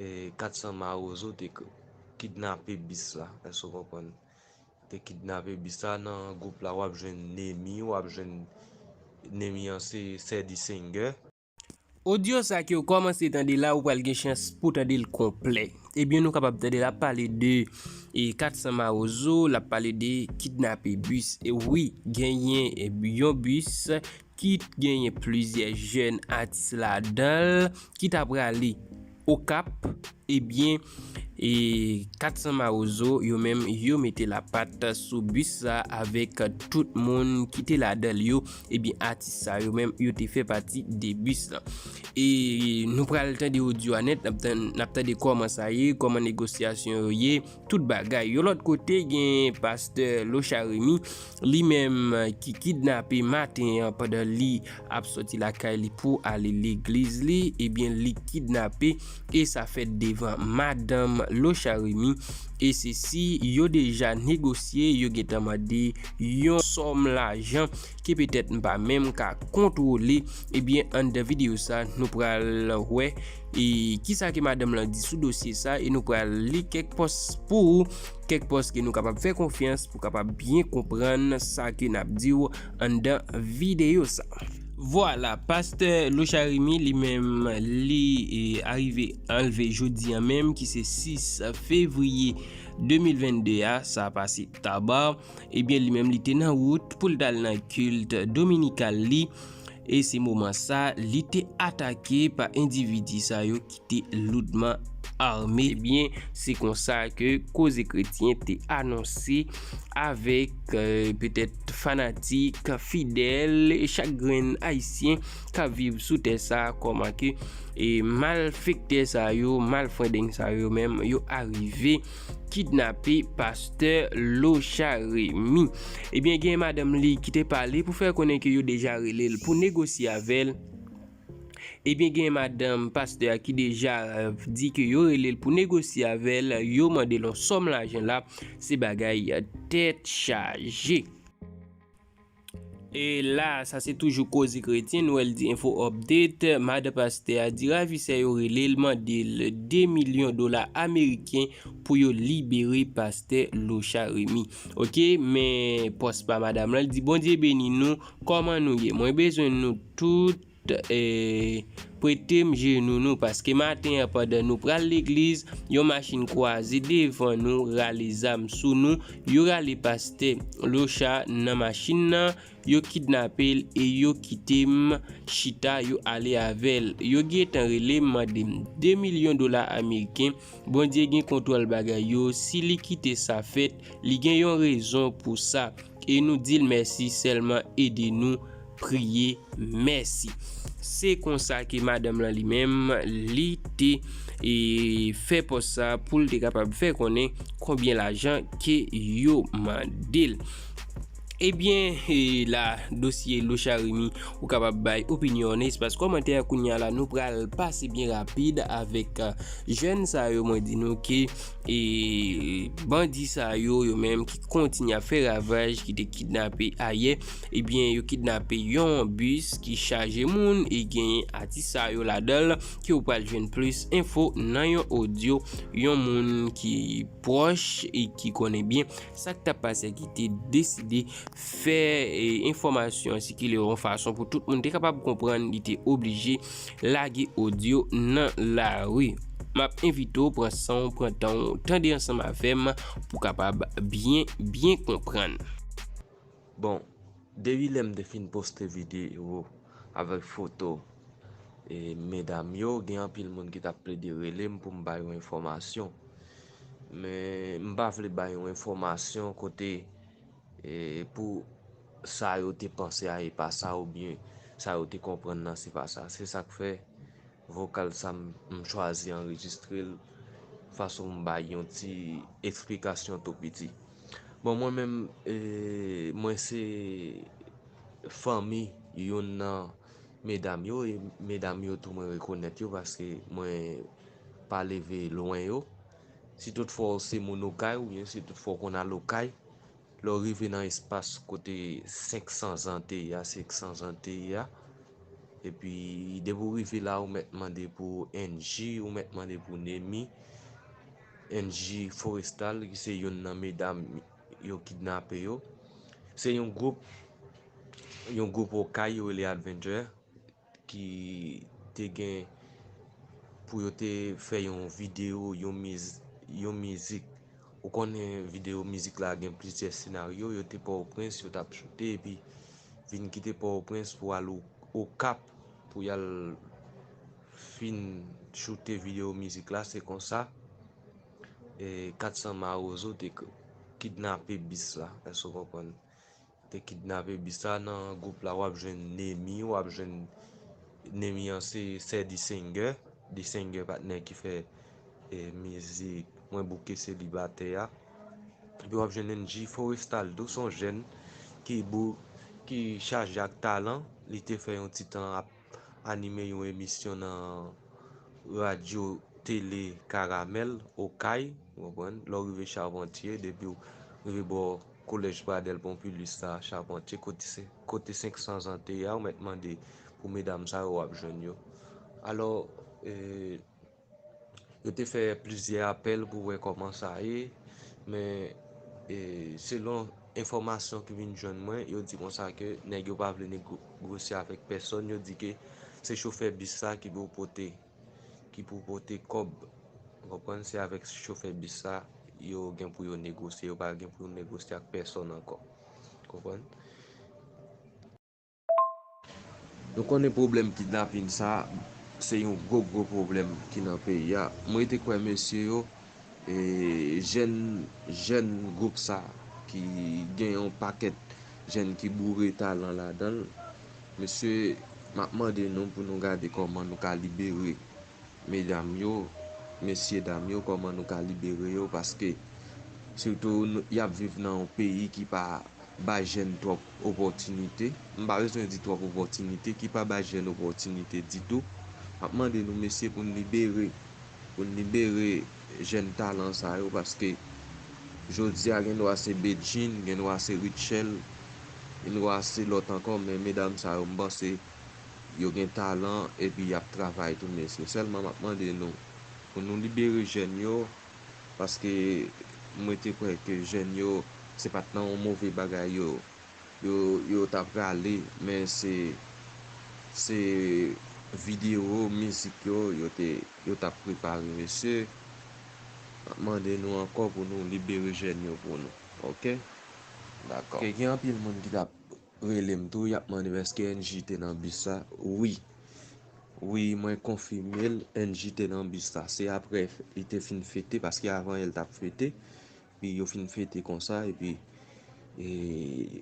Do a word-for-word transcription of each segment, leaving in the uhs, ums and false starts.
e, Kat san Mawozo te k-, kidnape bis la, èske w konprann? Te kidnape bis la. Nan gwoup la, w ap jwenn Nemi, w ap jwenn Nemi an se Sèdi Singer. Odyo sa ke w kòmanse tande la, ou pral gen chans pou tande l konplè. Ebyen, nou kapab tande l ap pale de, e, Kat san Mawozo, l ap pale de kidnape bis. E wi, genyen, e, yon bis ki t genyen plizyè jèn atis ladan l ki t ap prale Okap. Ebyen, e, Kat san Mawozo, yo menm, yo mete lapat sou bis sa avèk tout moun ki te ladan l yo. Ebyen, atis sa yo menm, yo te fè pati de bis lan. E nou pral tande odyo a nèt, n ap tan-, n ap tande kòman sa ye, kòman negosyasyon yo ye, tout bagay. Yon lòt kote, gen pastè Locha Remy, li menm ki kidnape maten an pandan li ap sòti lakay li pou ale legliz li, ebyen, li kidnape e sa fèt devan madanm Locha Remy. E se si yo deja negosye, yo gentan mande yon sòm lajan ke petèt m pa menm ka kontwole. Ebyen, anndan videyo sa, nou pral wè e kisa ke madanm lan di sou dosye sa, e nou pral li kèk pòs pou ou, kèk pòs ke nou kapab fè konfyans pou kapab byen konprann sa ke n ap di w anndan videyo sa. Vwala, pastè Locha Remy li menm, li, e, arive anlve jodi a menm, ki se sis fevriye de mil vennde a, sa pase taba. Ebyen, li menm, li te nan wout pou l t al nan kilt dominikal li. E se moman sa, li te atake pa endividi sa yo ki te loudman ame. Ebyen, se konsa ke Koze Kretyen te anonse avèk, e, petèt fanatik, fidèl, e chak grenn Ayisyen k ap viv sou tè sa, kòman ke, e, malfektè sa yo, malfrendeng sa yo menm, yo arive kidnape pastè Locha Remy. Ebyen, gen madanm li ki te pale pou fè konnen ke yo deja rele l pou negosye avè l. Ebyen, gen madanm pastè a ki deja, e, di ke yo rele l pou negosye avè l, yo mande l yon sòm lajan la, se bagay, e, tèt chaje. E la, sa se toujou Koze Kretyen, Nouvelle Vie Info Update. Madan pastè a di ravisè yo rele l, mande l de milyon dola ameriken pou yo libere pastè Locha Remy. Oke, men pòs pa madanm lan, li di, Bondye beni nou, kòman nou ye? Mwen bezwen nou tout, e, prete m jenou nou, paske maten an, pandan nou pral legliz, yon machin kwaze devan nou, rale zam sou nou, yo rale pastè Locha nan machin nan, yo kidnape l e yo kite m chita, yo ale avè l. Yo gentan rele m, mande m de milyon dola ameriken. Bondye gen kontwòl bagay yo. Si li kite sa fèt, li gen yon rezon pou sa. E nou di l mèsi, sèlman ede nou priye. Mèsi. Se konsa ke madanm lan li menm, li te, e, fè pòs sa pou l te kapab fè konnen konbyen lajan ke yo mande l. Ebyen, e, la, dosye Locha Remy, ou kapab bay opinyon w nan espas kòmantè a. Kounye a la, nou pral pase byen rapid avèk, e, jèn sa yo, mwen di nou ke, e, bandi sa yo, yo menm ki kontinye ap fè ravaj, ki te kidnape ayè, ebyen, yo kidnape yon bis ki chaje moun e genyen atis sa yo ladan l, ke w pral jwenn plis enfo nan yon odyo, yon moun ki pwòch e ki konnen byen sa k t ap pase, ki te deside fè, e, enfòmasyon an sikile yon fason pou tout moun te kapab konprann, li te oblije lage odyo nan lari. M ap envite w pran san w, pran tan w, tande ansanm avè m pou w kapab byen, byen konprann. Bon, depi lè m te fin poste videyo avèk foto, e, medam yo, gen anpil moun ki t ap plede rele m pou m ba yo enfòmasyon. Men, m pa vle ba yo enfòmasyon kote, e, pou sa yo te panse a, e pa sa, oubyen sa yo te konprann nan, se pa sa. Se sa k fè vokal sa, m, m chwazi anrejistre l fason m bay yon ti eksplikasyon tou piti. Bon, mwen menm, e, mwen se fanmi youn nan medam yo, e medam yo tou mwen rekonèt yo paske mwen pa leve lwen yo. Si toutfwa w se moun Okay, oubyen si toutfwa w konn al Okay, lè w rive nan espas kote senk san zan te ye a, senk san zan te ye a, Epi depi w rive la, ou mèt mande pou N J, ou mèt mande pou Nemi, N J Forestal, ki se youn nan medam yo kidnape yo. Se yon gwoup, yon gwoup Okay yo rele Adventure, ki te gen pou yo te fè yon videyo, yon miz-, yon mizik. Ou konnen videyo mizik la gen plizyè senaryo, yo te Pòtoprens, yo t ap choute, epi vin kite Pòtoprens pou al O-, Okap, pou y al fin choute videyo mizik la, se konsa, e, kat san Mawozo te k-, kidnape bis la, èske w konprann? Te kidnape bis la. Nan gwoup la, w ap jwenn Nemi, w ap jwenn Nemi an se sè Disenger, Disenger patnè ki fè, e, mizik Mwen Bouke Selibatè a. Epi w ap jwenn N J Forestal tou, se yon jèn ki bou-, ki chaje ak talan. Li te fè yon ti tan ap anime yon emisyon nan radyo tele Karamèl, Okay, ou konprann? Lè w rive Chapantye, depi w rive bò Kolèj Pradèl Ponpilis la, Chapantye, kote se, kote senk san zan te ye a, ou mèt mande pou medam sa yo, w ap jwenn yo. Alò, e, yo te fè plizyè apèl pou wè kòman sa ye, men, e, selon enfòmasyon ki vin jwenn mwen, yo di konsa ke nèg yo pa vle negosye avèk pèsòn, yo di ke se chofè bis sa ki pou pote, ki pou pote kòb. Ou konprann? Se avèk chofè bis sa yo gen pou yo negosye, yo pa gen pou yo negosye ak pèsòn ankò. Konprann? Nou konnen pwoblèm kidnapin sa, se yon gwo, gwo pwoblèm ki nan peyi a. Mwen te kwè mesye yo, e, jèn, jèn gwoup sa, ki gen yon pakèt jèn ki boure talan ladan l. Mesye, m ap mande nou pou nou gade kòman nou ka libere medam yo, mesye dam yo, kòman nou ka libere yo, paske sitou nou, y ap viv nan yon peyi ki pa bay jèn twòp opòtinite. M pa bezwen di twòp opòtinite, ki pa bay jèn opòtinite ditou. M ap mande nou, mesye, pou n libere, pou n libere jèn talan sa yo, paske jodi a gen dwa se Bedjine, gen dwa se Rutshelle, gen dwa se lòt ankò, men medam sa yo, m panse yo gen talan epi y ap travay tou, mesye. Sèlman m ap mande nou pou nou libere jèn yo, paske mwen te kwè ke jèn yo, se pa t nan yon move bagay yo, yo, yo t ap prale, men se, se videyo, mizik yo, yo te, yo t ap prepare, mesye. M ap mande nou ankò pou nou libere jèn yo pou nou, oke? Dakò. Oke, gen anpil moun ki t ap rele m tou, y ap mande m èske N J te nan bis sa. Wi. Wi, mwen konfime l, N J te nan bis sa. Se apre li te fin fete, paske avan yè l t ap fete, epi yo fin fete konsa, epi, e,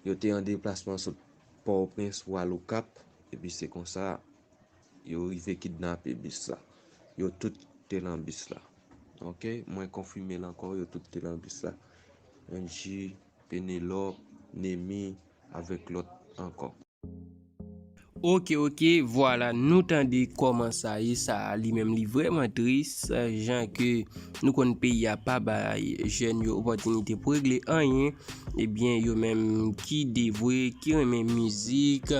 yo te an deplasman sot Pòtoprens pou al Okap, epi se konsa yo rive kidnape bis la. Yo tout te nan bis la. Oke, mwen konfime l ankò, yo tout te nan bis la. Angie, Penelope, Nemi, avèk lòt ankò. Oke, oke, vwala, nou tande kòman sa ye, sa li menm li vrèman tris, jan ke nou konn peyi a pa bay jèn yo opòtinite pou regle anyen, ebyen, yo menm ki devwe, ki renmen mizik,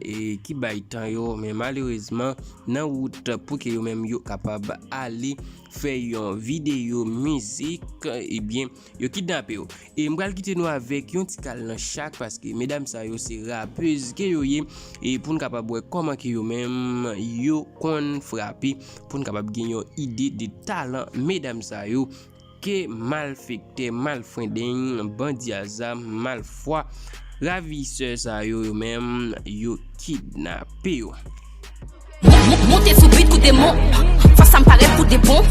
e ki bay tan yo, men malerezman, nan wout pou ke yo menm yo kapab ale fè yon videyo mizik, ebyen, yo kidnape yo. E m pral kite nou avèk yon ti kal nan chak, paske medam sa yo se rapez ke yo ye, e pou n kapab wè kòman ke yo menm yo konn frape, pou n kapab gen yon ide de talan medam sa yo, ke malfektè, malfrendeng, bandi a zam, malfwa, raviyè sa yo, yo menm, yo kidnape yo. Mon- mon- Monte sou bit kou demon. Fwa sa m parèt pou de bon.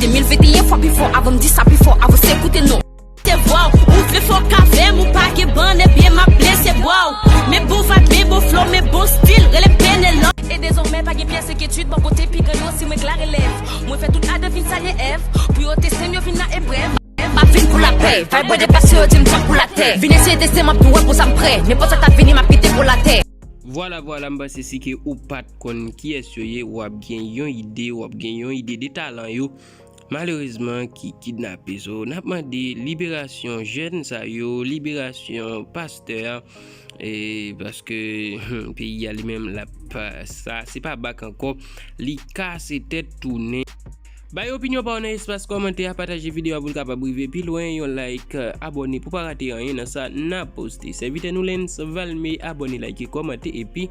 De mil venteyen fwa pi fò, avan m di sa pi fò, avanse koute non. Se vwa w, ou vle fè w ka avè m, ou pa gen bann, ebyen m ap blese bwa w. Men bon vibe, men bon flow, men bon stil, rele m Penelope. E dezòmè pa gen pyès enkyetid, m ap pote pi gran yo si mwen k larelèv. Mwen fè tout Adan vin salye Èv, pou yo teste m, yo vin nan eprèv. M ap vin pou lapè, vibe mwen depase yo di m tankou latè. Vin eseye teste m, m ap tou wè pou sa m prè. Nenpòt sa k ap vini, m ap kite pou latè. Vwala, vwala, m panse si ke ou pa t konn kiyès yo ye, w ap gen yon ide, w ap gen yon ide de talan yo. malerezman ki kidnape. So, n ap mande liberasyon jèn sa yo, liberasyon pastè a, e paske peyi a li menm l ap, sa se pa bak ankò, li kase tèt tounen. Bay opinyon pa w nan espas kòmantè a, pataje videyo a pou l kapab rive pi lwen, yon like, abòne pou pa rate anyen nan sa n ap poste. Sèvitè nou Lens Valme, abòne, like, kòmante epi